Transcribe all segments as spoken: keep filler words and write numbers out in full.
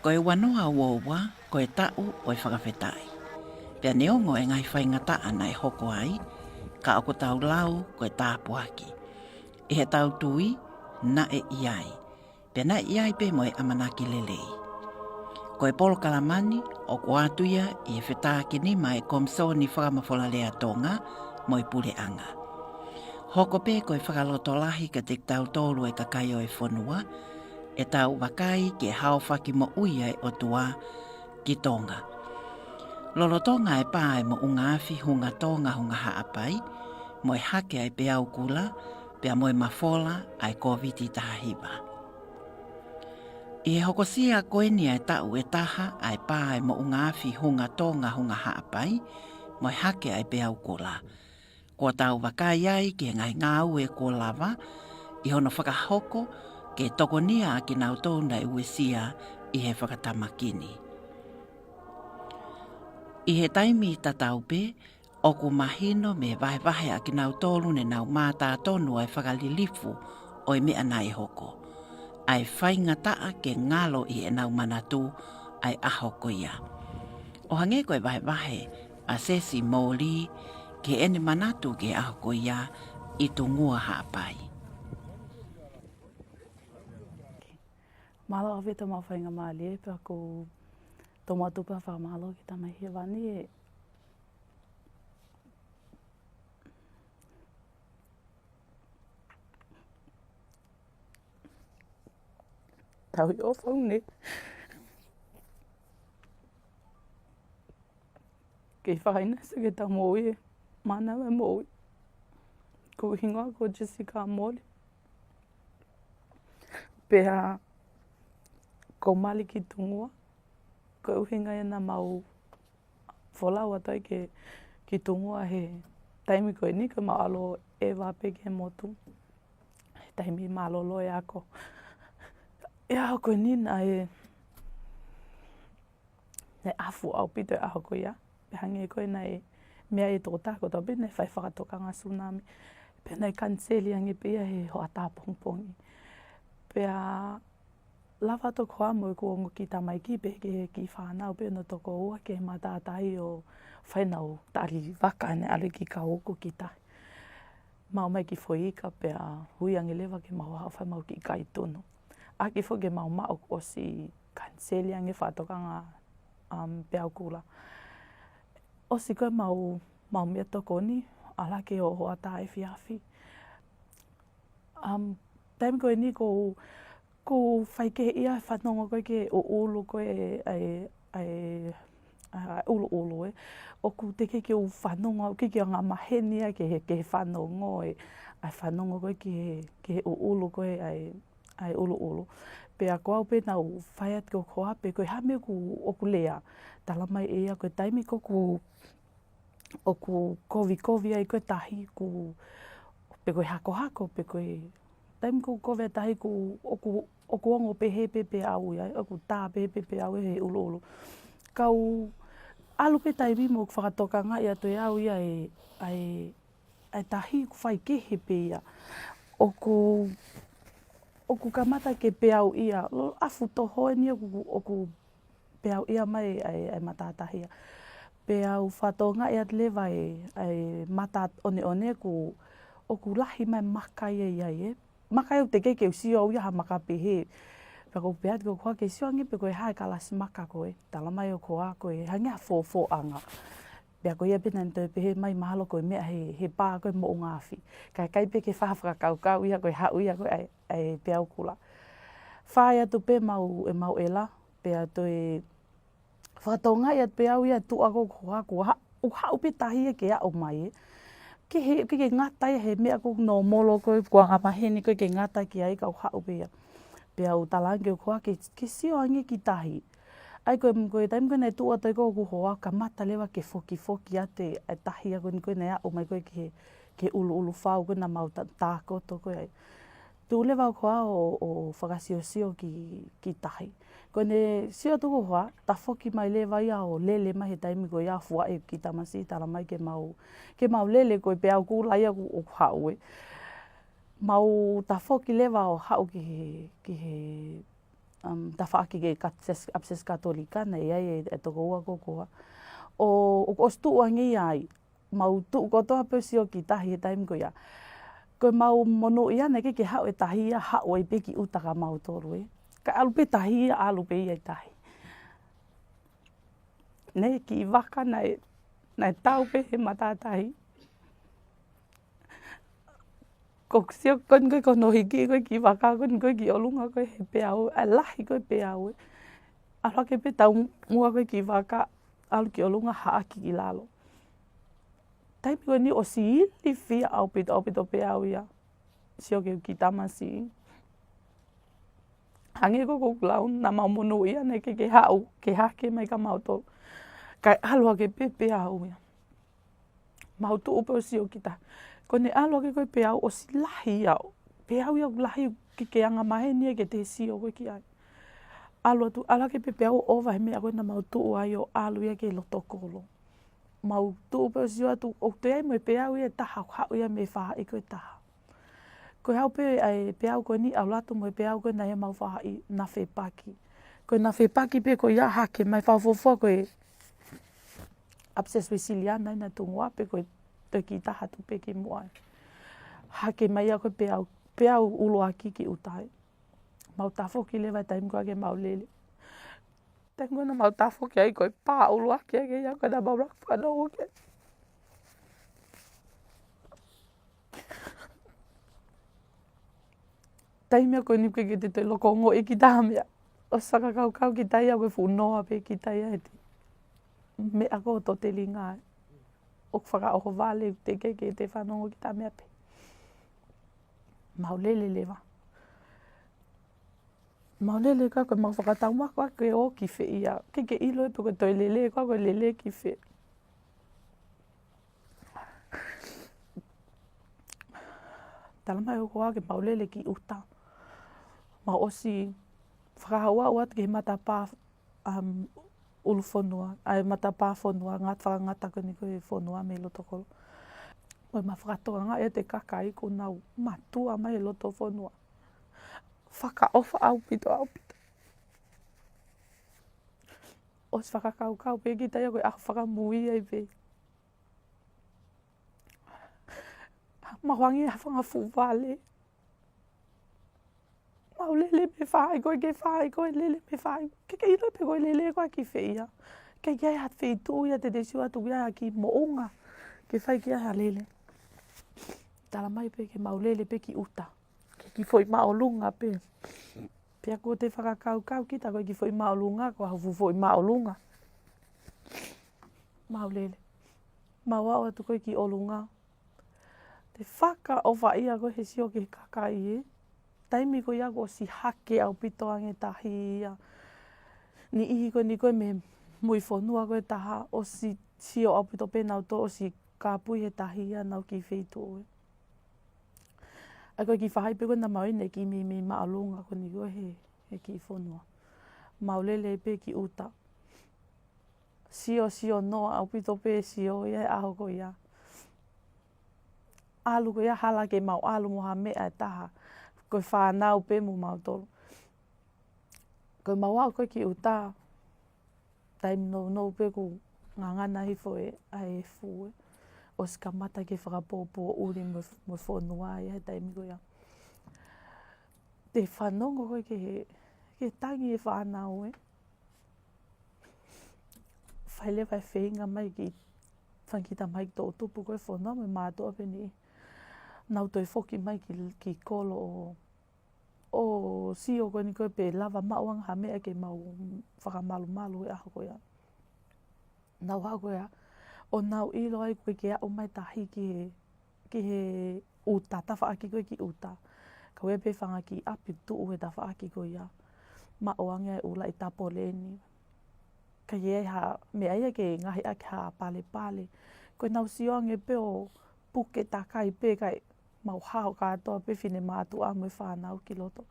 Ko e ua noa ua ua, ko e taʻu ʻo e fakafetaʻi. Pea neongo e ngaahi faingataʻa naʻe hoko ai, ka ʻoku tau lau ko e tāpuaki. ʻI heʻetau tui, naʻe ʻi ai. Pea naʻe ʻi ai pē mo e ʻamanaki lelei. Ko e polokalama ni, ʻoku ʻoatu ia ʻi he fetākinima ʻa e Komisoni Fakamafolalea Tonga mo e Puleʻanga. Hoko pē ko e fakalotolahi kiate kitautolu ʻa e kakai ʻo e fonua, ʻetau vakai ki he haofaki moʻui ʻa e ʻOtua ki Tonga. Lolotonga e pā ʻa e moʻunga afi Hunga Tonga Hunga Haʻapai, mo e hake ʻa e peau kula, pea mo e mafola ʻa e Kōviti taha hiva. ʻI he hokosia ko eni ʻa e taʻu ʻe taha ʻa e pā ʻa e moʻunga afi Hunga Tonga Hunga Haʻapai, mo e hake ʻa e peau kula. Kuo tau vakai ai ki he ngaahi ngāue kuo lava, ʻi hono fakahoko, ke tokonia ʻa kinautolu naʻe uesia ʻi he fakatamaki ni. ʻI he taimi tatau pē, ʻoku mahino mei he vahevahe ʻa kinautolu ne nau mātā tonu ʻa e fakalilifu ʻo e meʻa naʻe hoko. ʻA e faingataʻa ke ngalo ʻi heʻenau manatu ʻa e ʻaho ko ia. ʻO hangē ko e vahevahe ʻa Sesi Moli ki heʻene manatu ki he ʻaho ko ia ʻi Tungua Haʻapai. Mālō ʻaupito mau faingamālie pea ʻoku ou tomuʻa tuku pē ha fakamālō ki he Tamai Hēvani ʻi he tauhi ʻofa ʻoku ne kei fakaʻinasi ke tau moʻui, mānava e moʻui. Ko hoku hingoa ko Jessica Moli. Pea ʻoku ou mali ki Tungua. Ko e ʻuhinga ia naʻa mau folau atu ai ki, ki Tungua he taimi ko eni, ko ʻemau ʻalu ʻeva pē ki he motu. He taimi mālōlō e ako. ʻI he ʻaho ko eni naʻe, naʻe ʻafu ʻaupito e ʻaho ko ia. Pea hangē ko e naʻe meʻa ʻe he tokotaha kotoa pē naʻe fai fakatokanga tsunami. Pea naʻe kaniseli ange pē ia he hoʻatā pongipongi. Pea lava atu ko ā mo ʻeku ongo kiʻi tamaiki pea ki he kiʻi fānau pē hono tokoua ki he matātahi ʻo fai ʻenau tali vaka ʻene ʻalu ki Kauoku ki tahi. Mau ō mai ki Foika pea ui ange leva ke mau haʻu fai ʻemau kiʻi kai tunu. ʻAki foki ke mau maʻu kuo ʻosi kaniseli ange fakatokanga, um, peau kula. ʻOsi ko ē ʻemau, ʻemau meʻatokoni, ʻalu hake ʻo hoʻatā efiafi. Um, taimi ko eni ʻoku, ʻoku faikehe ia e fanongo ko ē ki he ʻuʻulu ko ē ʻa e, ʻa e, ʻa e ʻuluʻulu ē. ʻOku teʻeki ke u fanongo, ʻoku ʻikai ke u angamaheni ia ki he, ki he fanongo ē, ʻa e fanongo ko ē ki he, ki he ʻuʻulu ko ē ʻa e, ʻa e ʻuluʻulu. Pea ko au pē naʻa ku fai atu ki hoku hoa pe ko e hā e meʻa ʻoku, ʻoku lea. Talamai ʻe ia ko e taimi ko ē ʻoku ʻoku kovikovi ai ko ē tahi ʻoku, pe ko e hakohako, pe ko e taimi ʻoku kovi ai tahi ʻoku, ʻoku, ʻoku ongo pehē pē peau ia, ʻoku tā pehē pē peau ia he ʻuluʻulu. Kau ʻalu pē taimi mo ʻeku fakatokangaʻi atu ʻe au ia ʻe, ʻa e, ʻa e tahi ʻoku faikehe pē ia. ʻOku, ʻoku kamata ke peau ia, lo afu toho eni ʻoku, ʻoku peau ia mai ʻa e, ʻa e matātahi ia. Pea u fakatokangaʻi atu leva ʻe, ʻa e mata ʻoneʻone ʻoku, ʻoku lahi mai maka ia ʻi ai ē. Maka ia ʻoku teʻeki ke u sio au ia ha maka pehē. Pea ʻoku ou pehē atu ki hoku hoa ke sio ange pe ko e hā e kalasi maka ko ē. Talamai ʻe hoku hoa ko e hangē ha fōfōʻanga. Pea ko ia pē naʻa ne toe pehē mai mahalo ko e meʻa he, he pā ko ē moʻunga afi. Kae ʻikai pē ke fai ha fakakaukau ia ko e haʻu ia ko ē ʻa e, ʻa e peau kula. Fai atu pē ʻemau, ʻemau ʻela, pea toe fakatokangaʻi atu pē au ia tuʻa ko ē ʻoku haʻu, ʻoku haʻu pē tahi ia ke aʻu mai ē. Ke he, ke, ke ngata ia he meʻa ʻoku nōmolo ko ē, ʻoku angamaheni ko ē ke ngata ki ai ka ʻoku haʻu pē ia. Pea u talaange ki hoku hoa ke, ke sio ange ki tahi. ʻA ia ko e, ko e taimi ko ē naʻe tuʻu atu ai ko ē hoku hoa kamata leva ke fokifoki atu ʻa e tahi ia ko eni ko ē naʻe aʻu mai ko ē ki he, ki he ʻuluʻulu fau ko ē naʻa mau tā, tākoto ko ē ai. Tuʻu leva hoku hoa ʻo, ʻo fakasiosio ki, ki tahi. Ko ʻene sio atu hoku hoa, tafoki mai leva ia ʻo lele mai he taimi ko ia ʻo fua ʻeku kiʻi tamasiʻi talamai ke mau, ke mau lele ko e peau kula ia ʻoku, ʻoku haʻu ē. Mau tafoki leva ʻo haʻu ki he, ki he um, tafaʻaki ki he kat-, ses-, ʻapisiasi Katolika, naʻe ʻi ai e, e tokoua ko ē. ʻO, ʻoku ʻosi tuʻu ange ia ai, mau tuʻu kotoa pē ʻo sio ki tahi he taimi ko ia. Ko ʻemau monūʻia naʻe ʻikai ke haʻu e tahi ia, haʻu ai pē ki ʻuta kia mautolu ē. Ka ʻalu pē tahi ia, ʻalu pē ia ʻi tahi. Naʻe kiʻi vaka naʻe, naʻe tau pē he matātahi. Ko ʻeku sio ko eni ko ē ko hono hiki ko ē kiʻi vaka ko eni ko ē ki ʻolunga ko ē he peau, ʻa e lahi ko ē peau ē. ʻAlu hake pē taumuʻa ko ē kiʻi vaka, ʻalu ki ʻolunga, haʻaki ki lalo. Taimi ko eni ʻosi ilifia ʻaupito, ʻaupito peau ia. Sio ki he kiʻi tamasiʻi. Hangē ko ē ko ʻeku lau, naʻa mau monūʻia naʻe ʻikai ke haʻu ke hake mai kia mautolu. Kae ʻalu hake pē peau ia. Mau tuʻu pē ʻo sio ki tahi. Ko ʻene ʻalu hake ko ē peau ʻosi lahi ia. Peau ia ʻoku lahi, ʻikai ke angamaheni ia ke te sio ko ē ki ai. ʻAlu atu, ʻalu hake pē peau ʻo ʻova he meʻa ko ē naʻa mau tuʻu ai ʻo ʻalu ia ki he loto kolo. Mau tuʻu pē ʻo sio atu, ʻoku toe ʻi ai mo e peau ia ʻe taha, haʻu ia mei he faʻahi ko ē ʻe taha. Ko e hau pē ʻa e peau ko eni ʻalu atu mo e peau ko ē naʻe ʻi homau faʻahi, naʻe fepaki. Ko e naʻe fepaki pē ko ia, hake mai, fakafuofua ko e ʻapisiasi Uēsiliana ʻi he tuʻunga pē ko ē, toe kiʻi taha atu pē ki muʻa ai. Hake mai ia ko e peau, peau ʻuluaki ki ʻuta ai. Mau tafoki leva he taimi ko ē ke mau lele. Taimi ko ē naʻa mau tafoki ai ko e pā ʻuluaki ʻa ia ko ē naʻa mau laka fanongo ki ai. Taimi ko eni ʻoku ʻikai ke te toe loko ongoʻi kita ha meʻa. ʻOsi fakakaukau kita ia ko e fuʻu noa pē kita ia he te meʻa ko ē ʻoku toe telinga ai. ʻOku fakaʻohovale, teʻeki ke te fanongo kita ha meʻa pē. Mau lele leva. Mau lele ka ko e mau fakataumako ʻa ke ō ki fē ia. ʻIkai ke ʻilo ē pe ko e toe lele ka ko e lele ki fē. Talamai ʻe he hoko ʻa ke mau lele ki ʻuta. Mau ʻosi fakahauhau atu ki he matapā, um, ʻulu fonua, ʻa e matapā fonua, ngata, fakangata ko eni ko ē fonua mei loto kolo. Mo e mau fakatokangaʻi atu e kakai kuo nau mātuʻa mai he loto fonua. Fakaʻofa ʻaupito, ʻaupito. ʻOsi fakakaukau pē kita ia ko e ʻaho fakamui ai pē. Mau hangē ha fanga fuʻu vale. Mau lele mei he faʻahi ko ē ki he faʻahi ko ē, lele mei he faʻahi. ʻIkai ke ʻilo pe ko e lele ko ē ki fē ia. ʻIkai ke ʻi ai ha feituʻu ia te te sio atu ki ai ha kiʻi moʻunga ke fai ki ai ha lele. Talamai pē ke mau lele pē ki ʻuta. Ki he kiʻi foʻi māʻolunga pē. Pea ko ʻete fakakaukau kita ko e kiʻi foʻi māʻolunga, ko ha fuʻu foʻi māʻolunga. Mau lele. Mau aʻu atu ko ē ki ʻolunga. Te fakaʻofaʻia ko ē he sio ki he kakai ē. Taimi ko ia kuo ʻosi hake ʻaupito ange tahi ia. Niʻihi ko eni ko ē mei he mui fonua ko ē ʻe taha ʻosi sio ʻaupito pē nautolu ʻosi kāpui he tahi ia ʻenau kiʻi feituʻu ē. ʻA ia ko e kiʻi faʻahi pē ko ē naʻa mau ʻi ai naʻe kiʻi meimei māʻolunga ko eni ko ē he, he kiʻi fonua. Mau lele pē ki ʻuta. Sio, sio noa ʻaupito pē sio ia he ʻaho ko ia. ʻAlu ko ia hala ke mau ʻalu mo ha meʻa ʻe taha. Ko e fānau pē mo mautolu. Ko e mau aʻu ko ē ki ʻuta. Taimi nounou pē kuo ngangana hifo e, ʻa e efu ē. ʻOsi kamata ke fakapōpōʻuli mo, mo fonua ia he taimi ko ia. Te fanongo ko ē ki he, ki he tangi e fānau ē. Fai leva e feinga mai ki, fanga kiʻi tamai toʻutupu ko ē fonua mo e mātuʻa pē ni. Nau toe foki mai ki, ki kolo ʻo ʻo sio ko eni ko ē pe lava maʻu ange ha meʻa ke mau fakamalumalu he ʻaho ko ia. Nau haʻu ko ia. ʻO nau ʻilo ai ko ē ke aʻu mai tahi ki he, ki he ʻuta, tafaʻaki ko ē ki ʻuta. Ka ʻoku ʻi ai pē fanga kiʻi ʻapi tuʻu he tafaʻaki ko ia. Maʻu ange ʻa e ʻū laʻi tapoleni. Ka ʻi ai ha meʻa ia ke ngaohi ʻaki ha palepale. Ko ʻenau sio ange pē ʻo puke takai pē kae mau hao kātoa pē finemātuʻa mo e fānau ki loto.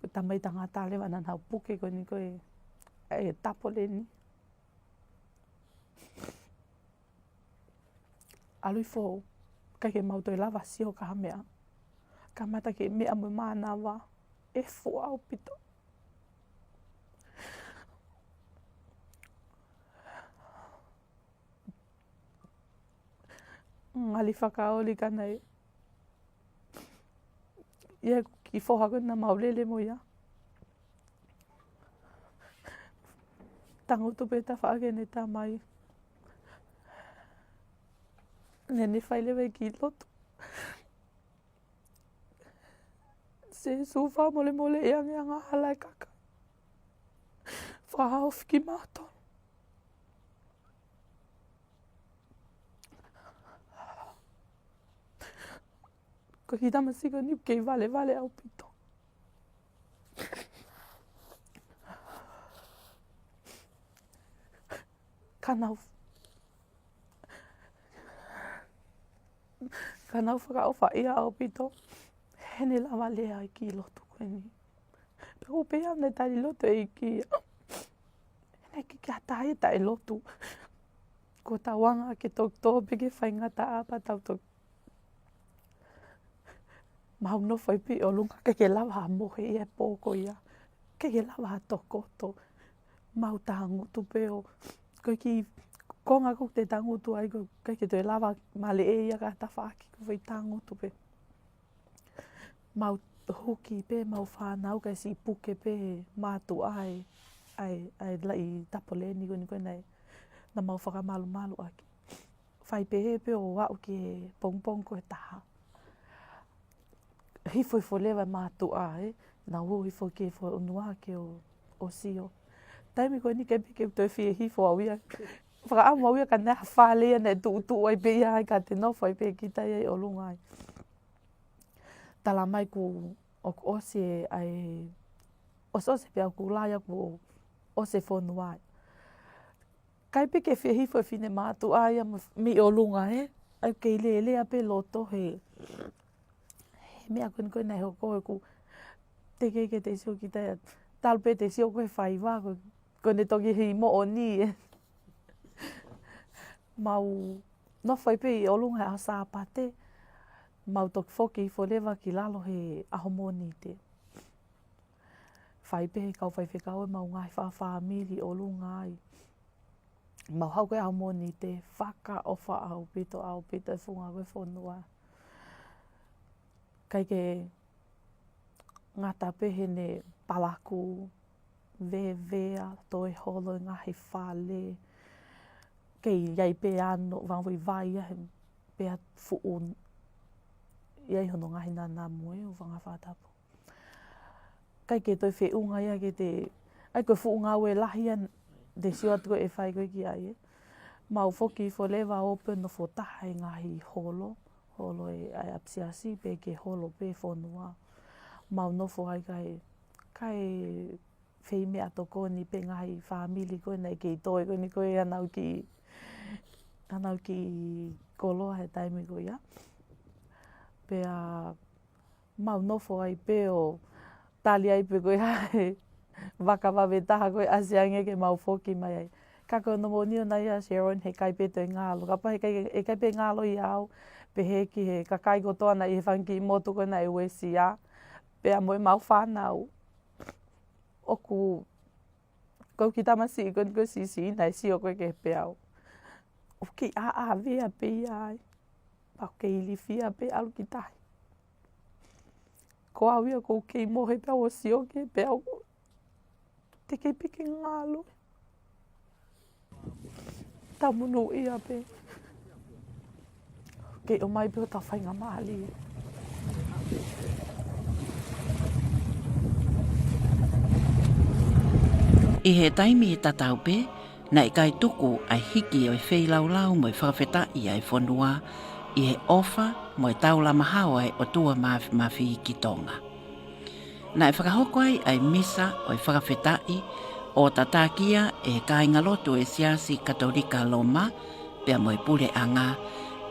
Ko e tamai tangata leva naʻa nau puke ko eni ko ē, e tapoleni. ʻAlu hifo, ʻikai ke mau toe lava sio ki ha meʻa. Kamata ke meʻa mo e mānava, efu ʻaupito. Tali fakaoli ka naʻe ʻi ai e kiʻi foha ko ē naʻa mau lele mo ia. Tangutu pē tafaʻaki ʻene tamai. Naʻá ne fai leva e kiʻi lotu. Sīsū, fakamolemoleʻi ange angahala e kakai. Fakahaofi kimautolu. Ko e kiʻi tamasiʻi ko eni ʻoku kei valevale ʻaupito. Ka naʻá ku, ka naʻá ku fakaʻofaʻia ʻaupito heʻene lava lea e kiʻi lotu ko eni. Pea ʻoku pehē ʻa e tali lotu ʻa e ʻEiki ia, he naʻe ʻikai ke ʻi ai ha taha ia taʻe lotu. Ko ʻetau anga ke tokotō pē ki he faingataʻa pea tau toki, mau nofo ai pē ʻi ʻolunga, ʻikai ke lava ha mohe ia he pō ko ia. ʻIkai ke lava ha tokoto. Mau tangutu pē ʻo, ko e kiʻi konga ko ē te tangutu ai, ko e ʻikai ke toe lava maleʻei ia ka tafaʻaki, ko e fai tangutu pē. Mau huki pē, mau fānau kae siʻi puke pē he mātuʻa ʻa e, ʻa e, ʻa e laʻi tapoleni ko eni ko ē naʻe, naʻa mau fakamalumalu ʻaki. Fai pehē pē ʻo aʻu ki he pongipongi ko ē ʻe taha. Hifo hifo leva e mātuʻa, ē. Naʻa nau hifo ki he fonua ke ō, ō sio. Taimi ko eni ʻikai pē ke u toe fie hifo au ia. Fakaʻamu au ia ka naʻe ʻi ai ha fale ia naʻe tuʻutuʻu ai pē ia ai ka te nofo ai pē kita ia ʻi ʻolunga ai. Tala mai kuo, ʻoku ʻosi e, ʻa e, ʻosiʻosi pē ʻa e kuo lava ia kuo ʻosi e fonua ai. ʻIkai pē ke fie hifo e finemātuʻa ia mei, mei ʻolunga, ē. ʻOku kei lelea pē loto he, he meʻa ko eni ko ē naʻe hoko, ʻoku teʻeki ke te sio kita ia. Talu pē te sio ko ē he faiva, ko, ko ʻene toki hei moʻoni, ē. Mau nofo ai pē ʻi ʻolunga he ʻaho Sāpate, mau toki foki hifo leva ki lalo he ʻaho Mōnite. Fai pē he kau faifekau ʻemau ngaahi fakafāmili ʻi ʻolunga ai. Mau haʻu ko ē ʻaho Mōnite, fakaʻofa ʻaupito, ʻaupito e funga ko ē fonua. ʻIkai ke ngata pē heʻene palakū, vevea, toe holo e ngaahi fale. Kei ʻi ai pē ano, vangavaivai ia he pea fuʻu, ʻi ai hono ngaahi nanamu ē, ʻo vanga fakatapu. ʻIkai ke toe feʻunga ia ke te, ʻai ko e fuʻu ngāue lahi ia te sio atu ko ē ʻe fai ko ē ki ai, ē. Mau foki hifo leva ʻo pē nofo taha he ngaahi holo, holo e, ʻa e ʻapisiasi pea ke holo pē fonua. Mau nofo ai kae, kae fai meʻatokoni pē ngaahi fāmili ko ē naʻe kei toe ko eni ko ē ʻenau kiʻi, ʻenau kiʻi koloa he taimi ko ia. Pea mau nofo ai pē ʻo tali ai pē ko e hā e vaka vave taha ko ē ʻasi ange ke mau foki mai ai. Ka ko hono moʻoni ʻona ia Sharon, heʻikai pē toe ngalo. Kapau heʻikai, heʻikai pē ngalo ia au, pehē ki he kakai kotoa naʻe ʻi he fanga kiʻi motu ko ē naʻe uesia, pea mo ʻemau fānau. ʻOku, ko e kiʻi tamasiʻi ko eni ko ē siʻisiʻi naʻe sio ko ē ki he peau. ʻOku kei ʻāʻāvea pē ia ai. Pea ʻoku kei ilifia pē ʻalu ki tahi. Ko au ia ʻoku ou kei mohe pē au ʻo sio ki he peau. Teʻeki pē ke ngalo. Tau monūʻia pē. Kei ʻomai pē ʻo tau faingamālie. ʻI he taimi tatau pē, naʻe ʻikai tuku ʻa e hiki ʻo e feilaulau mo e fakafetaʻi ʻa e fonua ʻi he ʻofa mo e taulama hao ʻa e ʻOtua Māfimafi ki Tonga. Naʻe fakahoko ai ʻa e misa ʻo e fakafetaʻi ʻo tataki ia ʻe he kāingalotu ʻo e Siasi Katolika Loma pea mo e puleʻanga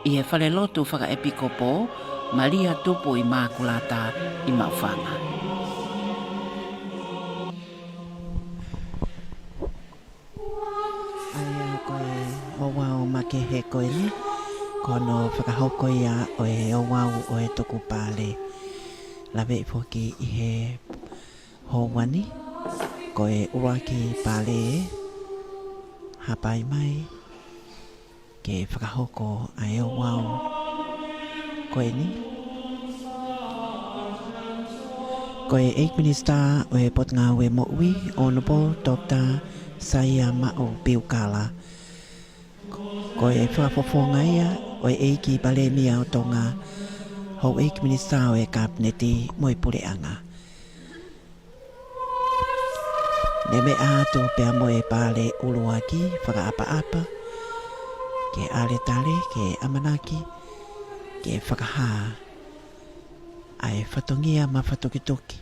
ʻi he falelotu fakaʻepikopō Malia Tupu ʻImākulata ʻi Maʻufanga. ʻA ia ko e ouau makehe ko eni, ko hono fakahoko ia ʻo e ouau ʻo e tuku pale. Laveʻi foki ʻi he houa ni, ko e ʻuluaki pale, hapai mai ke fakahoko ʻa e ouau. ko eni. Ko e ʻEiki Minisitā ʻo e Potungāue Moʻui, Honourable Doctor Saia Maʻu Piukala. Ko e fakafofonga ia ʻo e ʻEiki Palēmia ʻo Tonga, Houʻeiki Minisitā ʻo e Kapineti mo e Puleʻanga. Ne meʻa atu pea mo e Pale ʻUluaki fakaʻapaʻapa, ke ʻaletale, ke ʻamanaki, ke fakahā ʻa e fatongia mafatukituki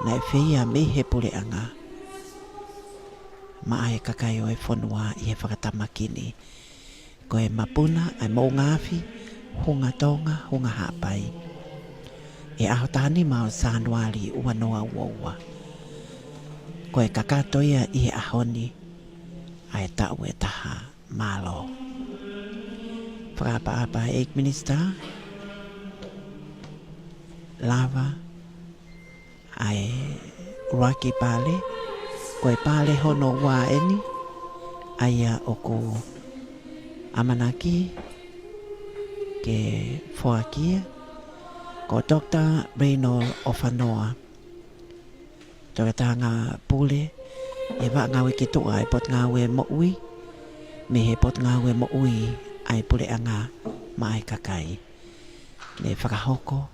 naʻe feia mei he Puleʻanga maʻa e kakai ʻo e fonua ʻi he fakatamaki ni. Ko e mapuna ʻa e moʻunga afi Hunga Tonga, Hunga Haʻapai, ʻi he ʻaho taha nima ʻo Sānuali ua noa ua ua. Ko e kakato ia ʻi he ʻaho ni ʻa e taʻu ʻe taha. Mālō. Fakaʻapaʻapa ʻEiki Minisitā, lava ʻa e ʻUluaki Pale, ko e Pale hono ua eni, ʻa ia ʻoku ʻamanaki ke foaki ia, ko Doctor Reynold ʻOfanoa, Toketā Pule ʻi he Vaʻa Ngāue ki Tuʻa ʻa e Potungāue Moʻui, mei he Potungāue Moʻui ʻa e Puleʻanga maʻa e kakai. Ne fakahoko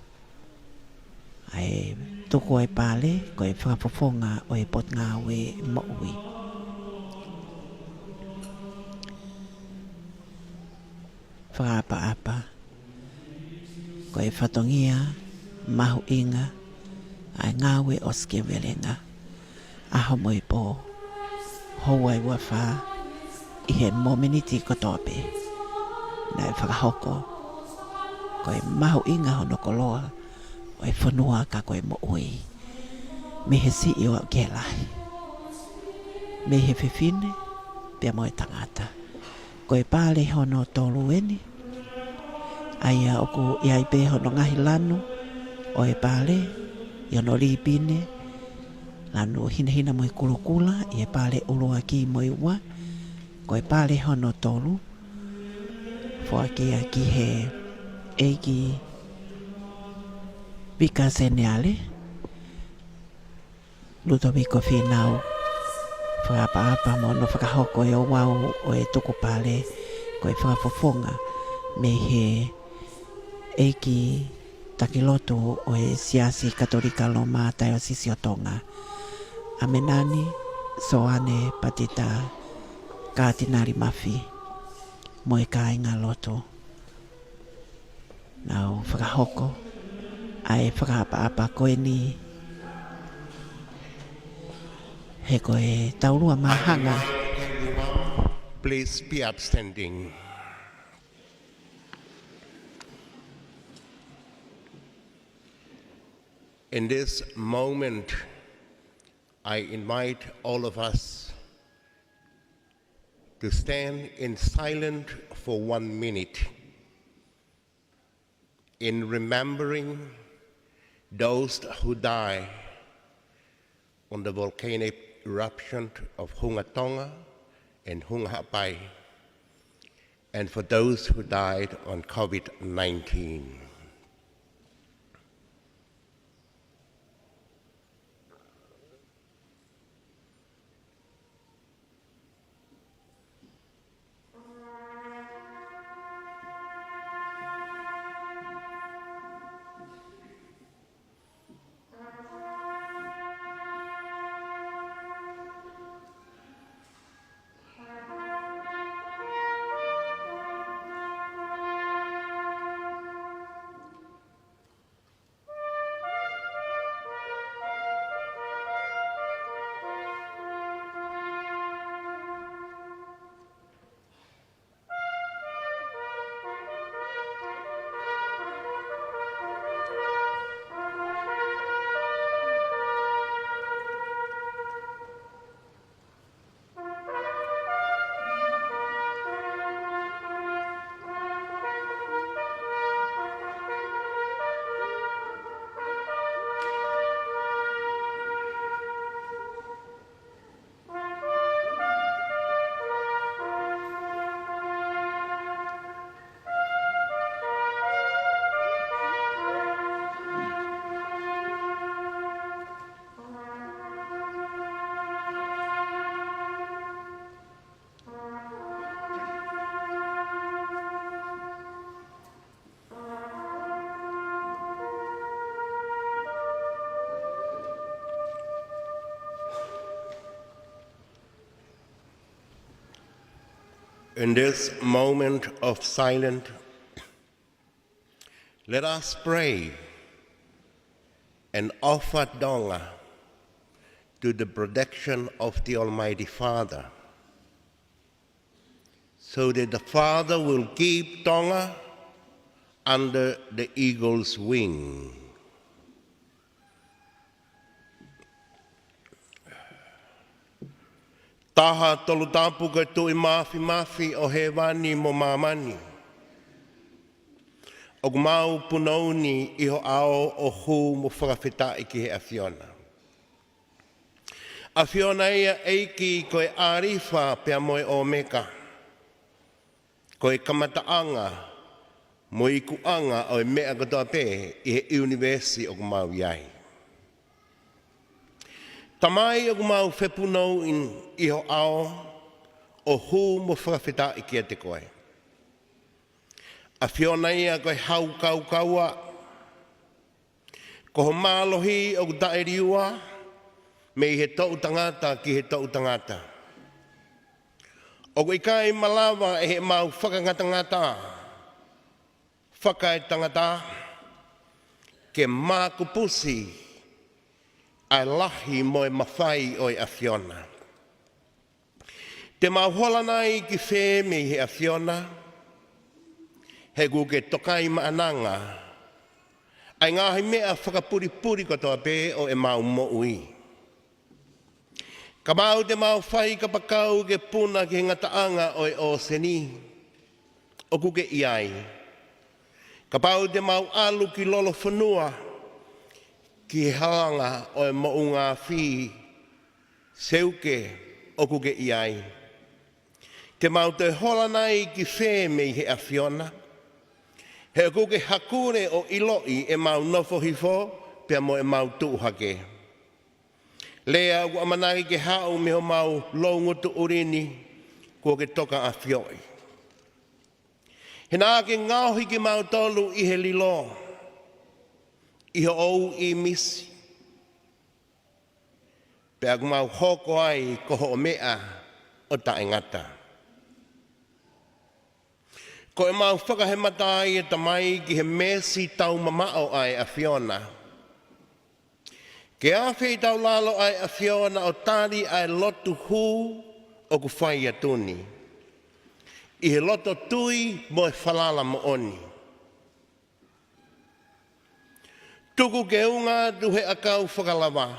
ʻa e tuku ʻa e pale ko e fakafofonga ʻo e Potungāue Moʻui. Fakaʻapaʻapa, ko e fatongia mahuʻinga ʻa e ngāue ʻosikivelenga ʻaho mo e pō, houa ʻe ua fā, ʻi he mōmeniti kotoa pē naʻe fakahoko. Ko e mahuʻinga hono koloa ʻo e fonua ka ko e moʻui, mei he siʻi ʻo aʻu ki he lahi, mei he fefine pea mo e tangata. Ko e pale hono tolu eni, ʻa ia ʻoku ʻi ai pē hono ngaahi lanu ʻo e pale, ʻi hono lipine, lanu hinehina mo e kulokula, ʻi he Pale ʻUluaki mo e ua. Ko e pale hono tolu, foaki ia ki he ʻEiki Vika Seniale Lutoviko Fīnau. Fakaʻapaʻapa mo hono fakahoko e ouau ʻo e tuku pale ko e fakafofonga mei he ʻEiki Takilotu ʻo e Siasi Katolika Loma Taiosisi ʻo Tonga, ʻAmenani Soane Patita Katinali Mafi, mo e kāingalotu. Nau fakahoko ʻa e fakaʻapaʻapa ko eni, he ko e taulua māhanga. Please be upstanding. In this moment, I invite all of us to stand in silence for one minute in remembering those who died on the volcanic eruption of Hunga Tonga and Hunga Haʻapai, and for those who died on COVID nineteen. In this moment of silence, let us pray and offer Tonga to the protection of the Almighty Father, so that the Father will keep Tonga under the eagle's wing. Taha Tolu Tapu, ko e Tuʻi Māfimafi ʻo hēvani mo māmani, ʻoku mau punou ni ʻi ho ʻao ʻo hū mo fakafetaʻi ki he ʻAfiona. ʻAfiona ia ʻEiki, ko e ʻAlifa pea mo e ʻOmeka, ko e kamataʻanga mo e ikuʻanga ʻo e meʻa kotoa pē ʻi he ʻiunivēsi ʻoku mau ʻi ai. Tamai, ʻoku mau fepunouʻi ʻi ho ʻao ʻo hū mo fakafetaʻi kiate koe. ʻAfiona ia, ko e haukaukaua, ko ho mālohi ʻoku taʻeliua mei he toʻutangata ki he toʻutangata. ʻOku ʻikai malava ʻe heʻemau fakangatangata fakaetangata ke mākupusi ʻa e lahi mo e mafai ʻo e ʻAfiona. Te mau hola nai ki fē mei he ʻAfiona, he ʻoku ke tokaimaʻananga ʻa e ngaahi meʻa fakapulipuli kotoa pē ʻo ʻemau moʻui. Kapau te mau fai kapakau ke puna ki he ngataʻanga ʻo e ʻōseni ʻoku ke ʻi ai. Kapau te mau ʻalu ki lolofonua ki he halanga ʻo e moʻunga afi seuke ʻoku ke ʻi ai. Te mau toe hola nai ki fē mei he ʻAfiona, he ʻoku ke hakule ʻo ʻiloʻi ʻemau nofo hifo pea mo ʻemau tuʻu hake. Lea ʻoku ʻamanaki ke haʻu mei homau loungutu ʻuli ni, kuo ke tokaʻafioʻi. He naʻa ke ngaohi kimautolu ʻi he lilo, ʻi hoʻo ʻīmisi, pea ʻoku mau hoko ai ko hoʻo meʻa ʻo taʻengata. Ko ʻemau fakahemata ai, ʻe Tamai, ki he meesi taumamaʻo ʻa e ʻAfiona, ke afe ʻi taulalo ʻa e ʻAfiona ʻo tali ʻa e lotu hū ʻoku fai atu ni, ʻi he loto tui mo e falala moʻoni. Tuku ke unga atu he ʻakau fakalava,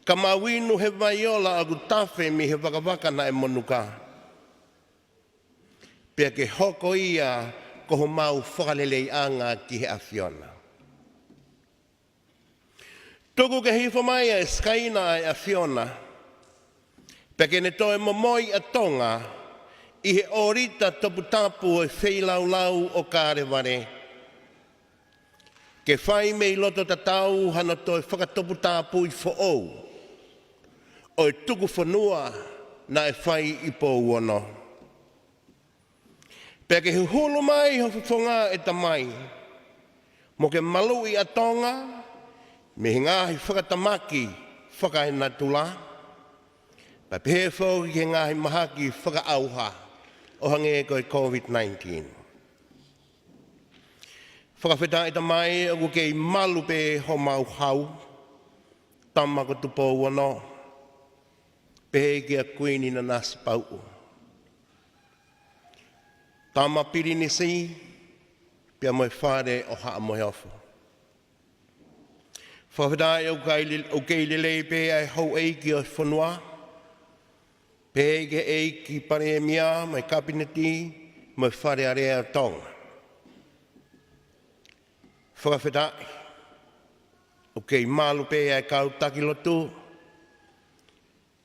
ka mau inu he vai ola ʻoku tafe mei he vakavaka naʻe monuka, pea ke hoko ia ko homau fakaleleiʻanga ki he ʻAfiona. Tuku ke hifo mai ʻa e Sikaina ʻa e ʻAfiona, pea ke ne toe momoi ʻa Tonga ʻi he ʻōlita toputapu ʻo e feilaulau ʻo Kalevale, ke fai mei loto tatau hano toe fakatoputapui foʻou ʻo e tuku fonua naʻe fai ʻi Pouono. Pea ke huhulu mai ho fofonga, ʻe Tamai, mo ke maluʻi ʻa Tonga mei he ngaahi fakatamaki fakaenatula, pea pehē foki ki he ngaahi mahaki fakaʻauha ʻo hangē ko e COVID nineteen. Fakafetaʻi, ʻe Tamai, ʻoku kei malu pē homau hau, Tama ko Tupou Ono, pehē kia Kuini Nanasipauʻu, Tama Pilinisi, pea mo e Fale ʻo Haʻa Moheofo. Fakafetaʻi ʻoku kei le-, ʻoku kei lelei pē ʻa e houʻeiki ʻo e fonua, pehē ki he ʻEiki Palēmia mo e Kapineti mo e Fale Alea ʻo Tonga. Fakafetaʻi ʻoku kei malu pē ʻa e kau taki lotu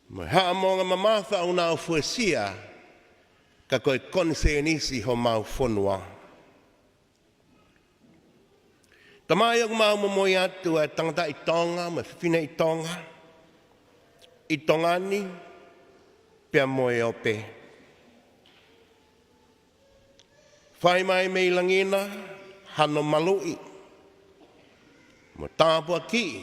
mo e haʻamonga mamafa ʻoku nau fuesia, ka ko e konisēnisi homau fonua. Tamai, ʻoku mau momoi atu ʻa e tangataʻi Tonga mo e fefineʻi Tonga ʻi Tonga ni pea mo e ope. Fai mai mei langi na hano maluʻi mo tāpuakiʻi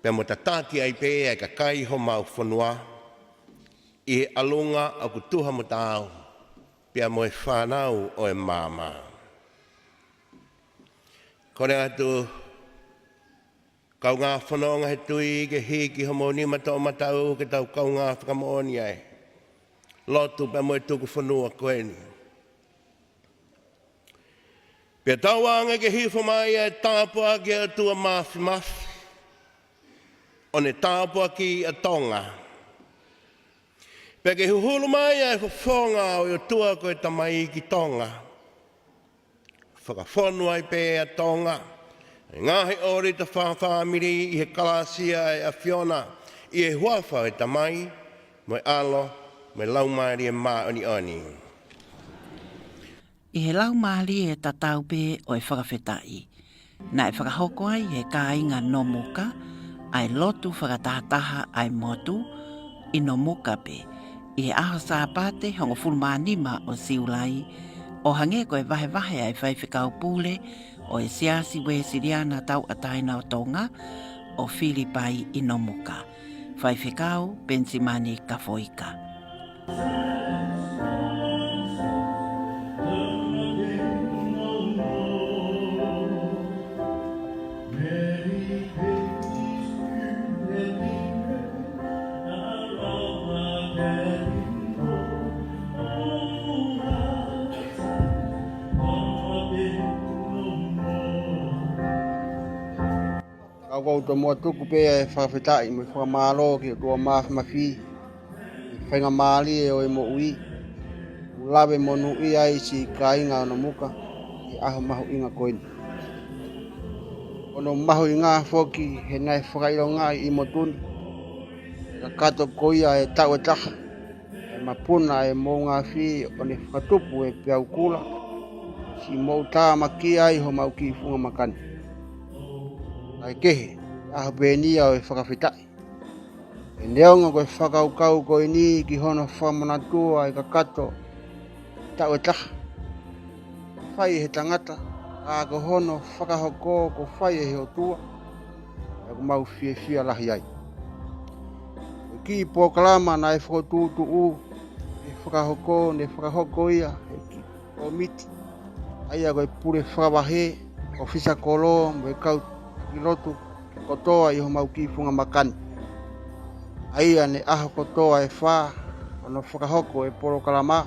pea mo tataki ai pē ʻa e kakai homau fonua, ʻi he ʻalunga ʻoku tuha mo taau, pea mo e fānau ʻo e maama. Kole atu, kaungā fononga he tui, ke hiki homou nima toʻomataʻu ke tau kaungā fakamoʻoni ʻa e lotu pea mo e tuku fonua ko eni. Pea tau ange ke hifo mai ʻa e tāpuaki ʻa e ʻOtua Māfimafi, ʻo ne tāpuakiʻi ʻa Tonga. Pea ke huhulu mai ʻa e fofonga ʻo e ʻOtua ko e Tamai ki Tonga. Fakafonu ai pē ʻa Tonga, ʻa e ngaahi ʻōlita fakafāmili ʻi he kalāsia ʻa e ʻAfiona, ʻi he huafa ʻo e Tamai, mo e ʻAlo, mo e Laumālie Māʻoniʻoni. ʻI he laumālie tatau pē ʻo e fakafetaʻi, naʻe fakahoko ai ʻe he kāinga Nomuka ʻa e lotu fakatahataha ʻa e motu ʻi Nomuka pē, ʻi he ʻaho Sāpate hongofulu mā nima ʻo Siulai, ʻo hangē ko e vahevahe ʻa e faifekau pule ʻo e Siasi Uēsiliana Tauʻatāina ʻo Tonga, ʻo Filipai ʻi Nomuka. Faifekau Penisimani Kafoika. Ka ʻoku ou tomuʻa tuku pē ʻa e fakafetaʻi mo e fakamālō ki he ʻOtua Māfimafi, ʻi he faingamālie ʻo e moʻui, ʻoku lave monūʻia ai siʻi kāinga ʻo Nomuka ʻi he ʻaho mahuʻinga ko eni. ʻOku mahuʻinga foki he naʻe fakaʻilongaʻi ʻi motu ni ʻe kakato ko ia ʻa e taʻu ʻe taha ʻa e mapuna ʻa e moʻunga afi, ʻo ne fakatupu ʻa e peau kula, siʻi moʻutāmaki ai homau kiʻi funga maka ni. Kae kehe, ʻaho pē eni ia ʻo e fakafetaʻi. Pea neongo ko e fakakaukau ko eni ki hono fakamanatua ʻa e kakato taʻu ʻe taha fai ʻe he tangata, ka ko hono fakahoko kuo fai ʻe he ʻOtua, ʻoku mau fiefia lahi ai. Ko e kiʻi polokalama naʻe fokotuʻutuʻu ʻe he fakahoko, ne fakahoko ia ʻe he kiʻi kōmiti, ʻa ia ko e pule fakavahe, ʻōfisa kolo, mo e kau taki lotu kotoa ʻi homau kiʻi funga maka ni. ʻA ia ne ʻaho kotoa ʻe fā hono fakahoko ʻa e polokalama,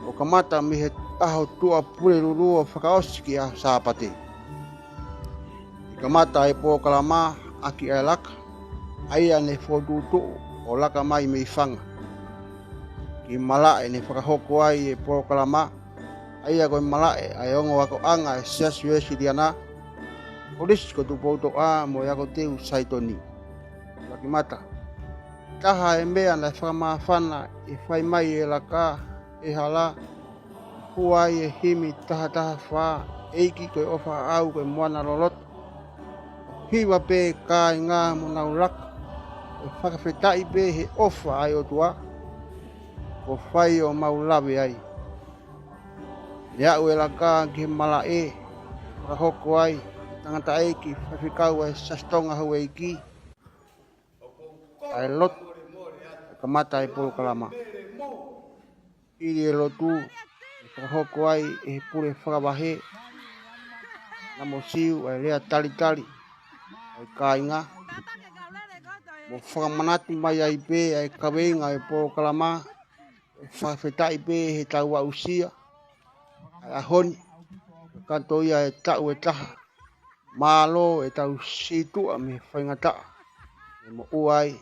ʻo kamata mei he ʻaho Tuʻapulelulu ʻo fakaʻosi ki he ʻaho Sāpate. ʻI he kamata ʻa e polokalama ʻaki ʻa e laka, ʻa ia ne fokotuʻutuʻu ʻo laka mai mei fanga. Ki he malaʻe ne fakahoko ai ʻa e polokalama, ʻa ia ko e malaʻe ʻa e ongo akoʻanga ʻa e Siasi Uēsiliana, Kolisi ko Tupoutoʻa mo e Ako Teu Saitoni. Laki mata. Taha ʻa e meʻa naʻe fakamāfana ʻi he fai mai ʻa e laka ʻi he hala, hū ai ʻa e himi taha taha fā, ʻEiki ko e ʻofa ʻaʻau ko e moana loloto. Hiva pē kāinga mo nau laka, ʻo fakafetaʻi pē he ʻofa ʻa e ʻOtua, kuo fai ʻo mau lave ai. Ne aʻu ʻa e laka ki he malaʻe, fakahoko ai ʻe he tangataʻeiki faifekau ʻa e Siasi Tonga Houʻeiki ʻa e lotu, kamata ʻa e polokalama. Hili ʻa e lotu, ne fakahoko ai ʻe he pule fakavahe, Namo Siu, ʻa e lea talitali ʻa e kāinga. Mo fakamanatu mai ai pē ʻa e kaveinga ʻa e polokalama, ʻo fakafetaʻi pē he tau aʻusia ʻa e ʻaho ni, kakato ia ʻa e taʻu ʻe taha. Mālō ʻetau sītuʻa mei he faingataʻa ʻe moʻua ai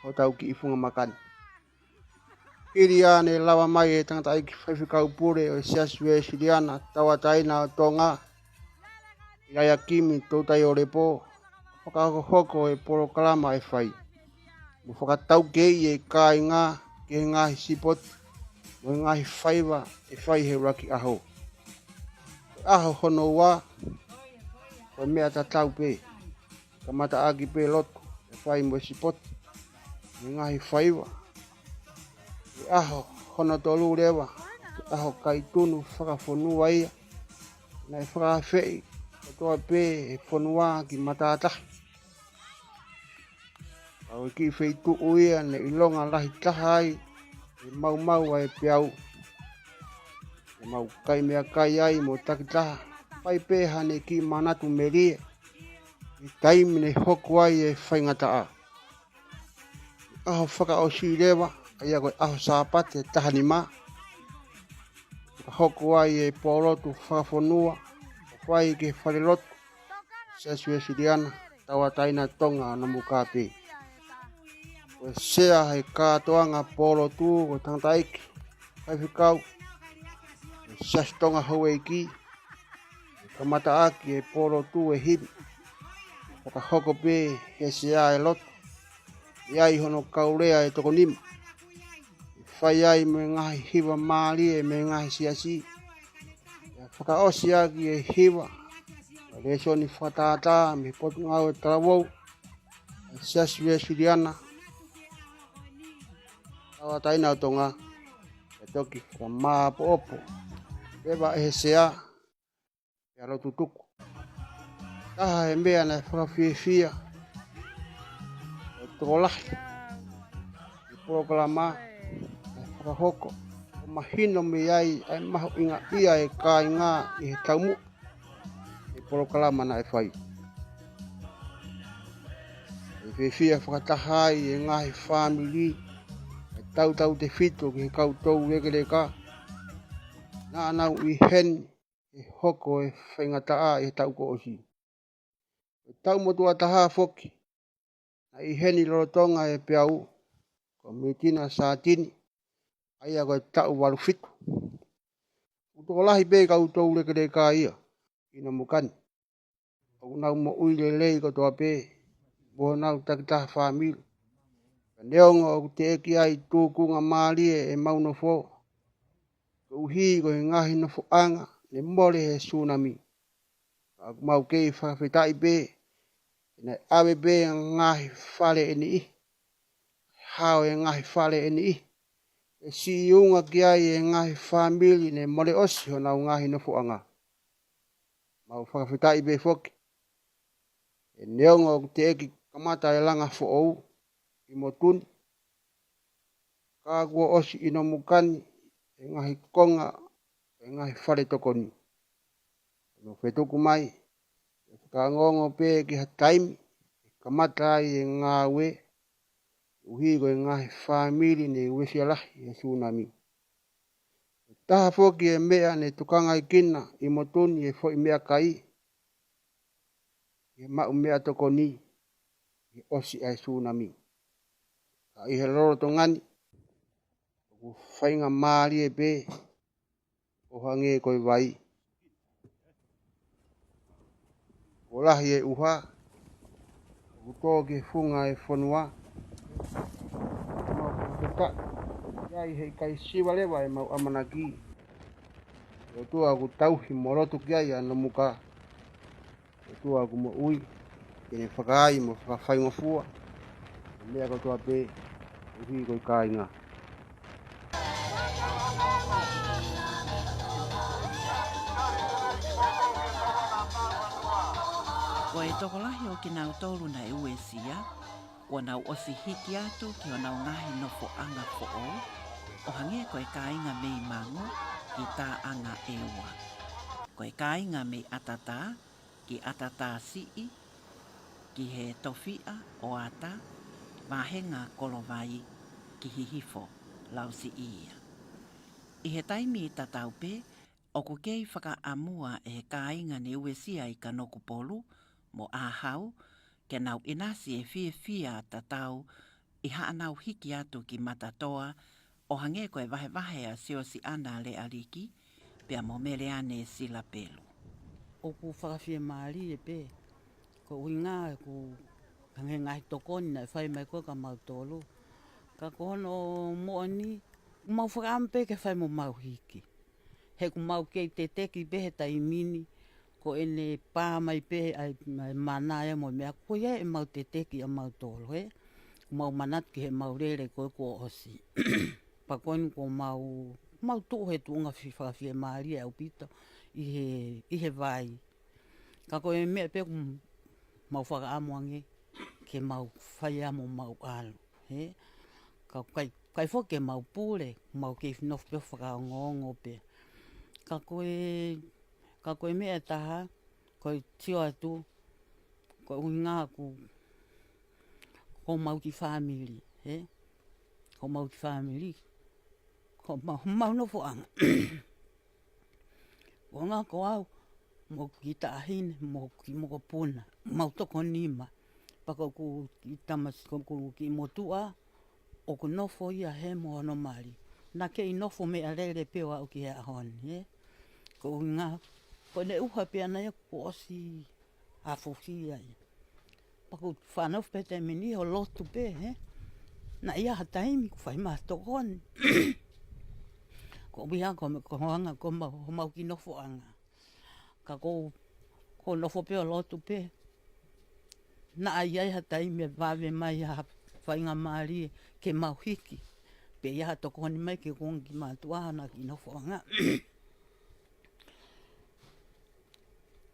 hotau kiʻi funga maka ni. Hili ia ne lava mai ʻa e tangataʻeiki faifekau pule ʻo e Siasi Uēsiliana Tauʻatāina ʻo Tonga, ʻIlaiakimi Toutai-ʻOlepo, fakahokohoko ʻa e polokalama ʻe fai. Mo fakataukei ʻa e kāinga ki he ngaahi sipoti mo e ngaahi faiva ʻe fai he ʻuluaki ʻaho. Ko e ʻaho hono ua, ko e meʻa tatau pē. Kamata ʻaki pē lotu ʻe fai mo e sipoti mo e ngaahi faiva. Ko e ʻaho hono tolu leva, ko e ʻaho kaitunu fakafonua ia, naʻe fakaafeʻi kotoa pē ʻe he fonua ki matātahi. Ka Ko e kiʻi feituʻu ia naʻe ʻilonga lahi taha ai e maumau ʻa e peau. Naʻa mau kai meʻakai ai mo takitaha, fai pē haʻane kiʻi manatu melie ʻi he taimi naʻe hoko ai e faingataʻa. ʻAho fakaʻosi leva, ʻa ia ko e ʻaho Sāpate taha nima, fakahoko ai e pōlotu fakafonua ʻo fai ki he falelotu Siasi Uēsiliana Tauʻatāina Tonga ʻo Nomuka pē. Ko e sea he kātoanga pōlotu ko e tangataʻeiki faifekau ʻo e Siasi Tonga Houʻeiki, ʻe kamataʻaki e pōlotu ʻe himi, fakahoko pē he sea e lotu, ʻi ai hono kaulea e toko nima, ʻe fai ai mo e ngaahi hiva mālie mei he ngaahi siasi. ʻE fakaʻosi ʻaki e hiva ʻa e lēsoni fakatātā mei he Potungāue Talavou ʻa e Siasi Uēsiliana Tauʻatāina ʻo Tonga, ʻe toki fakamāʻopoʻopo leva ʻe he sea pea lotu tuku. Taha e meʻa naʻe fakafiefia ʻa e tokolahi ʻi he polokalama naʻe fakahoko, ʻo mahino mei ai ʻa e mahuʻingaʻia e kāinga ʻi he taumuʻa e polokalama naʻe fai. ʻE fiefia fakataha ai e ngaahi fāmili ʻe tautautefito ki he kau toulekeleka naʻa nau ʻi heni he hoko e faingataʻa ʻi he taʻu kuo ʻosi. Ko e taʻu motuʻa taha foki naʻe ʻi heni lolotonga e peau ko Mitina Sātini, ʻa ia ko e taʻu valu fitu. ʻOku tokolahi pē kau toulekeleka ia ʻi Nomuka ni. ʻOku nau moʻui lelei kotoa pē mo honau takitaha fāmili. Ka neongo ʻoku teʻeki ai tūkunga mālie ʻemau nofo, koeʻuhi ko e ngaahi nofoʻanga ne mole he sūnami, ka ʻoku mau kei fakafetaʻi pē he naʻe ʻave pē ngaahi fale ʻe niʻihi, hao e ngaahi fale ʻe niʻihi, ʻe siʻi unga ki ai e ngaahi fāmili ne mole ʻosi honau ngaahi nofoʻanga. Mau fakafetaʻi pē foki he neongo ʻoku teʻeki kamata e langa foʻou ʻi motu ni, ka kuo ʻosi ʻi Nomuka ni e ngaahi konga e ngaahi fale tokoni. Hono fetuku mai, ʻe fakaongoongo pē ki ha taimi ʻe kamata ai e ngāue, koeʻuhi ko e ngaahi fāmili ne uesia lahi he sūnami. Taha foki e meʻa ne tokangaekina ʻi motu ni e foʻi meʻakai, ʻi he maʻu meʻatokoni ʻi he ʻosi ʻa e sūnami. Ka ʻi he lolotonga ni, ʻoku faingamālie pē ʻo hangē ko e vai. Kuo lahi e ʻuha ʻoku tō ki he funga e fonua. Mau fakafetaʻi ʻi ai he ʻikai siva leva ʻemau ʻamanaki. ʻOtua ʻoku tauhi mo lotu ki ai ʻa Nomuka. ʻOtua ʻoku moʻui, ke ne fakaai mo fakafaingofua e meʻa kotoa pē, koeʻuhi ko e kāinga. Ko e tokolahi ʻo kinautolu naʻe uesia, kuo nau ʻosi hiki atu ki honau ngaahi nofoʻanga foʻou, ʻo hangē ko e kāinga mei Mango ki Taʻanga ʻEua. Ko e kāinga mei ʻAtatā ki ʻAtatā Siʻi, ki he tofiʻa ʻo Ata, vāhenga Kolovai ki Hihifo, Lausiʻi ia. ʻI he taimi tatau pē, ʻoku kei fakaʻamua ʻe he kāinga ne uesia ʻi Kanokupolu mo ʻAhau, ke nau ʻinasi e fiefia tatau ʻi haʻanau hiki atu ki Matatoa, ʻo hangē ko e vahevahe ʻa Siosiana Lealiki pea mo Meleane Silapelu. ʻOku fakafiemālie pē, ko e ʻuhinga ʻoku hangē ngaahi tokoni naʻe fai mai ko ē kia mautolu. Ka ko hono moʻoni, mau fakaʻamu pē ke fai mo mau hiki. He ʻoku mau kei teteki pē he taimi ni, ko ʻene pā mai pē ʻa e, ʻa e mana ia mo e meʻa, ko ia ʻemau teteki ʻa mautolu, ē. Mau manatu ki heʻemau lele ko ē kuo ʻosi. Pea ko eni kuo mau, mau tuʻu he tuʻunga fi-, fakafiemālie ʻaupito ʻi he, ʻi he vai. Ka ko e meʻa pē ʻoku mau fakaʻamu ange ke ke mau fai amo mau ʻalu, hē? Ka ʻoku ʻikai, ʻikai foki ke mau pule, mau kei nofo pē ʻo fakaongoongo pē. Ka ko e, ka ko e meʻa ʻe taha, ko e sio atu, ko e ʻuhinga ʻoku, ko homau kiʻi fāmili, hē? Ko homau kiʻi fāmili, ko homau, homau nofoʻanga. Ko e ʻuhinga ko au, mo e kiʻi taʻahine, mo e kiʻi mokopuna, mau toko nima. Pea ko ʻeku kiʻi tamasiʻi, ko ʻeku kiʻi motuʻa, ʻoku nofo ia hē mo hono mali. Naʻa kei nofo meʻalele pē ʻo aʻu ki he ʻaho ni, hē? Ko e ʻuhinga, ko ʻene ʻuha pē ʻana ia kuo ʻosi afusi ai. Pea ʻoku ou faʻa nofo pē taimi ni ʻo lotu pē, hē? Naʻe ʻi ai ha taimi ʻoku fai mai ha tokoni. Ko ia ko e meʻa ko e anga ko homau, homau kiʻi nofoʻanga. Ka ʻoku ou, ʻoku ou nofo pē ʻo lotu pē. Naʻa ʻi ai ha taimi ʻe vave mai ha faingamālie ke mau hiki. Pe ʻi ai ha tokoni mai ke konga ki mātuʻa ʻa e kiʻi nofoʻanga.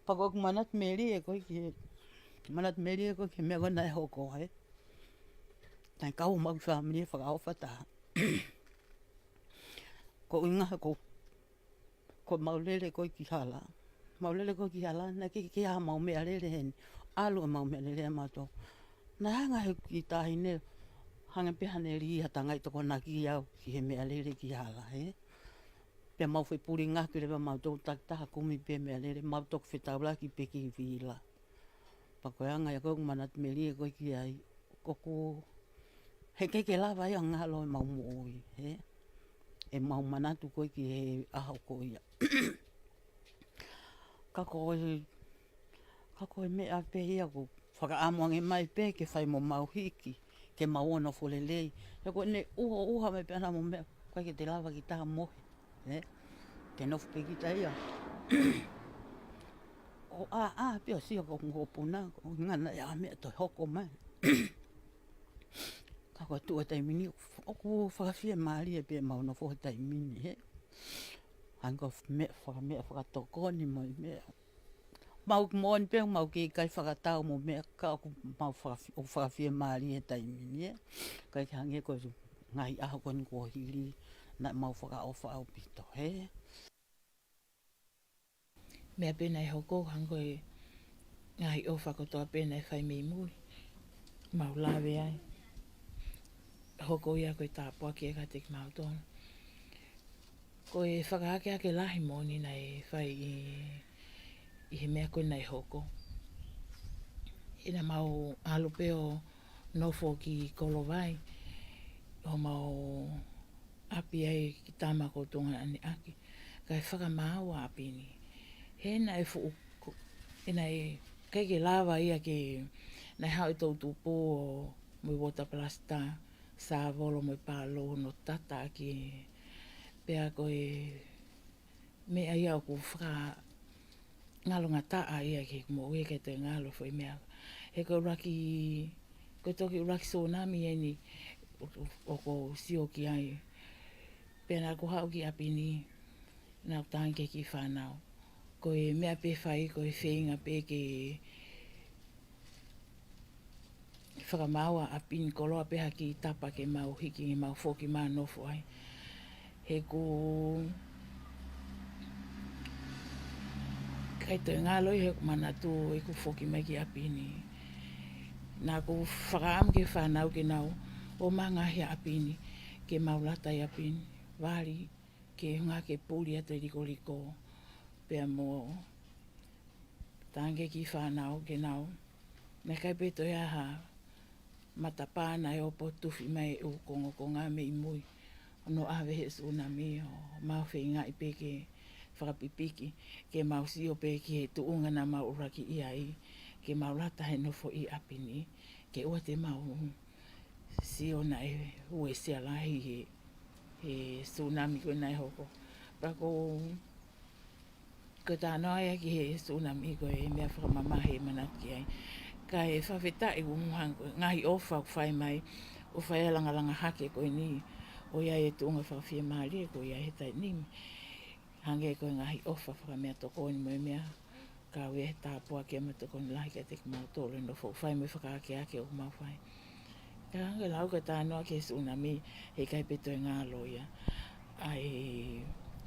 Pea ko ʻeku manatu melie ko ē ki he, manatu melie ko ē ki he meʻa ko ē naʻe hoko, hē? Naʻe kau homau fāmili he fakaʻofa taha. Ko e ʻuhinga ko, ko ʻemau lele ko ē ki hala. Mau lele ko ē ki hala, naʻe kei, kei ʻi ai haʻamau meʻalele heni. ʻAlu ʻemau meʻalele ʻamautolu. Naʻe hanga ʻe he kiʻi taʻahine, hangē pē haʻane lī ha tangaʻi tokonaki au ki he meʻalele ki hala, hē? Pea mau fepulingaki leva mautolu takitaha kumi pē meʻalele, mau toki fetaulaki pē ki vila. Pea ko e anga ia ko ē ʻoku manatu melie ko ē ki ai, ʻoku, heʻikai ke lava ia ʻo ngalo ʻemau moʻui, hē? ʻEmau manatu ko ē ki he ʻaho ko ia. Ka ko e, ka ko e meʻa pē ia ʻoku fakaʻamu ange mai pē ke fai mo mau hiki, ke mau ō ʻo nofo lelei. He ko ʻene ʻuha, ʻuha mai pē ʻana mo e meʻa, ʻikai ke te lava kita ʻo mohe, hē? Te nofo pē kita ia ʻo ʻā, ʻā pē ʻo sio ki ho mokopuna, ko e ʻuhinga naʻe ʻi ai ha meʻa toe hoko mai. Ka ko e tuʻu ʻa e taimi ni, ʻoku fakafiemālie pē ʻemau nofo he taimi ni, hē? Hangē ko e meʻa faka-, meʻa fakatokoni mo e meʻa. Mau moʻoni pē, mau kei ʻikai fakatau mo e meʻa ka ʻoku mau fakafi-, ʻoku fakafiemālie he taimi ni, hē? ʻIkai ke hangē ko e ngaahi ʻaho ko eni kuo hili, naʻa mau fakaʻofa ʻaupito, hē? Meʻa pē naʻe hoko, hangē ko e ngaahi ʻofa kotoa pē naʻe fai mei muli. Mau lave ai. Hoko ia ko e tāpuaki ia kiate kimautolu. Ko e fakahakehake lahi moʻoni naʻe fai ʻi, ʻi he meʻa ko ē naʻe hoko. ʻI heʻena mau ʻalu pē ʻo nofo ki Kolovai, ʻo mau ʻapi ai ki tama ko Tonga ʻaneʻaki. Kae fakamaau ʻa ʻapi ni. He naʻe fuʻu ko-, he naʻe ʻikai ke lava ia ke, naʻe haʻu e toʻutupu ʻo mo e water blaster, sāvolo mo e pālou ʻo tata ki he, pea ko e meʻa ia ʻoku fakangalongataʻa ia ki he moʻui ke te ngalo foʻi meʻa. He ko e ʻuluaki, ko e toki ʻuluaki sūnami eni ʻo, ʻo, ʻoku ou sio ki ai. Pea naʻa ku haʻu ki ʻapi ni, naʻa ku tangi ki he kiʻi fānau. Ko e meʻa pē fai, ko e feinga pē ke fakamaau ʻa ʻapi ni, koloa pē ha kiʻi tapa ke mau hiki, ke mau foki mai ʻo nofo ai. He ʻoku ʻikai toe ngalo ia heʻeku manatu ʻeku foki mai ki ʻapi ni. Naʻa ku fakaʻamu ki he fānau ke nau ō mai ʻo ngaohi ʻa ʻapi ni, ke mau lata ʻi ʻapi ni, vali, ke hanga ke puli atu e likoliko. Pea mo tangi ki he fānau ke nau, naʻe ʻikai pē toe ʻi ai ha matapā naʻe ō ʻo tufi mai e ʻū kongokonga mei mui. Hono ʻave he sūnami ʻo mau feingaʻi pē ke fakapipiki, ke mau sio pē ki he tuʻunga naʻa mau ʻuluaki ʻi ai, ke mau lata he nofo ʻi ʻapi ni, ke ʻoua te mau sio naʻe uesia lahi he, he sūnami ko ē naʻe hoko. Pea ko, ko e talanoa ia ki he sūnami ko e meʻa fakamamahi ʻe manatu ki ai. Kae fakafetaʻi ʻoku hang-, ngaahi ʻofa ʻoku fai mai, ʻoku fai ʻa e langalanga hake ko eni, ʻo ʻi ai e tuʻunga fakafiemālie ko ia he taimi ni. Hangē ko e ngaahi ʻofa fakameʻatokoni mo e meʻa, Kau ia he tāpuaki mo e tokoni lahi kiate kimautolu ʻi he nofo fai mo e fakaakeake ʻoku mau fai. Ka hangē ko e lau ko e talanoa ki he sunami, heʻikai pē toe ngalo ia. ʻA e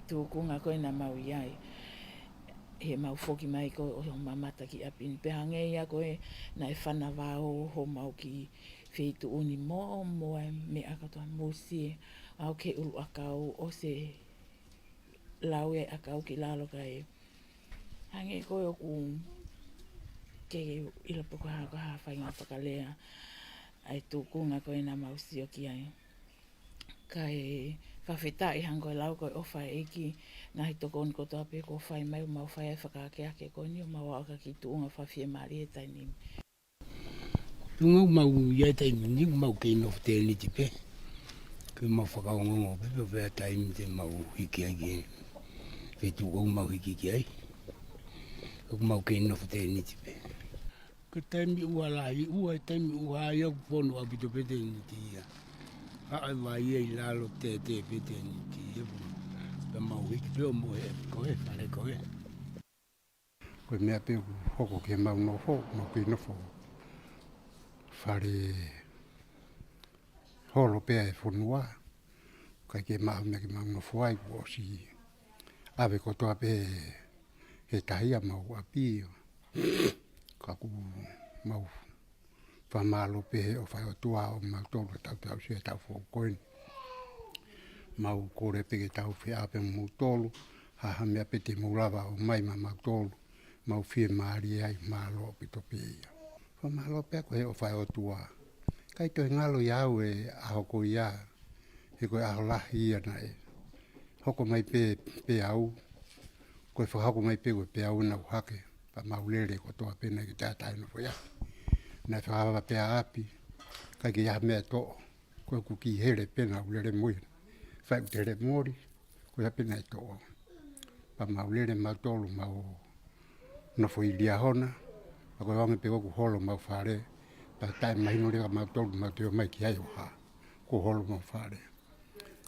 tūkunga ko ē naʻa mau ʻi ai, heʻemau foki mai ko ē ʻo mamata ki ʻapi ni. Pea hangē ia ko ē naʻe fanavao homau kiʻi feituʻu ni mo, mo e meʻa kātoa, mou sio, aʻu ki he ʻuluʻakau, ʻosi e lau e ʻakau ki lalo kae hangē ko ē ʻoku ke ʻilo pe ko e hā, ko e hā e faʻahinga fakalea ʻa e tūkunga ko ē naʻa mau sio ki ai. Kae fakafetaʻi hangē ko e lau ko e ʻofa ʻa e ʻEiki, ngaahi tokoni kotoa pē kuo fai mai, ʻoku mau fai ai e fakaakeake ko eni, ʻoku mau aʻu ki he tuʻunga fakafiemālie he taimi ni. Tuʻunga ʻoku mau ʻi ai he taimi ni, ʻoku mau kei nofo tēniti pē. Ke mau fakaongoongo pē, pea ʻi ai e taimi te mau hiki ai ki he feituʻu ʻoku mau hiki ki ai. ʻOku mau kei nofo tēniti pē. Ko e taimi ʻuha lahi, ʻuha, he taimi ʻuha ia ʻoku fonu ʻaupito pē tēniti ia. Haʻu e vai ia ʻi lalo, tētē pē tēniti ia. Pea mau hiki pē ʻo mohe ko ē he fale ko ē. Ko e meʻa pē ʻoku hoko ki heʻemau nofo, mau kei nofo fale holo pē ʻa e fonua. ʻIkai ke maʻu meʻa ke mau nofo ai, kuo ʻosi ʻave kotoa pē he tahi ʻemau ʻapi. Ka ʻoku mau fakamālō pē he ʻofa ʻa e ʻOtua ʻo mautolu ʻa e tau tau si e tau foʻou ko eni. Mau kole pē ke tau feʻao pē mo moutolu, ha ha meʻa pē te mou lava ʻo ʻomai maʻa mautolu, mau fiemālie ai, mālō ʻaupito pē ia. Fakamālō pē ko e ʻofa ʻa e ʻOtua. ʻIkai toe ngalo ia au he ʻaho ko ia, he ko e ʻaho lahi ia naʻe hoko mai pē, pē au, ko e fakahoko mai pē ko e pē au naʻa ku hake, pea mau lele kotoa pē naʻe ʻikai ke taʻetaʻe nofo ia. Naʻe fakavava pē ʻa ʻapi, ʻikai ke ʻi ai ha meʻa ʻe toʻo, ko ʻeku kiʻi hele pē naʻa ku lele mo ia. Fai ʻeku tele moli, ko ia pē naʻe toʻo. Pea mau lele mautolu mau nofo ʻi Liahona, pea ko e ʻuhinga pē ʻoku holo homau fale, pea taʻemahino leva mautolu mau toe ō mai ki ai ʻo hā, kuo holo homau fale.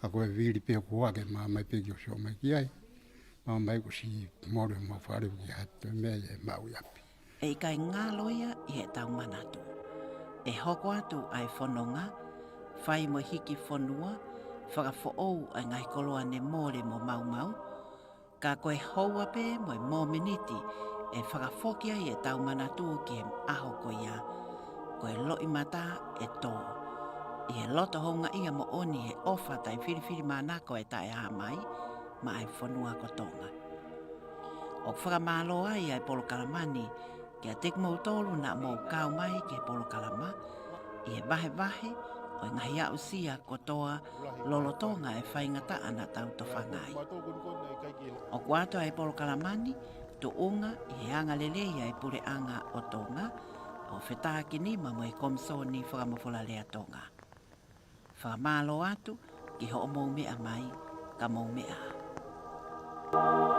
Ka ko e vili pē ʻoku ʻohake, mau ō mai pē ki ʻosi ō mai ki ai, mau ō mai kuo ʻosi mole homau fale, ʻikai ha toe meʻa ia ʻe maʻu ʻi ʻapi. ʻE ʻikai ngalo ia ʻi heʻetau manatu. ʻE hoko atu ʻa e fononga, fai mo e hiki fonua, fakafoʻou ʻa e ngaahi koloa ne mole mo maumau, ka ko e houa pē mo e mōmeniti ʻe fakafoki ai ʻetau manatu ki he ʻaho ko ia, ko e loʻimata ʻe tō ʻi he loto houngaʻia moʻoni he ʻofa taʻefilifilimānako ʻe taʻehāmai maʻa e fonua ko Tonga. ʻOku fakamālō ai ʻa e polokalama ni kiate kimoutolu naʻa mou kau mai ki he polokalama ʻi he vahevahe ʻo e ngaahi aʻusia kotoa lolotonga e faingataʻa naʻa tau tofanga ai. ʻOku ʻoatu ʻa e polokalama ni tuʻunga ʻi he anga lelei ʻa e Puleʻanga ʻo Tonga, ʻo fetakinima mo e Komisoni Fakamafolalea Tonga. Fakamālō atu ki hoʻomou meʻa mai, ka mou meʻa ā.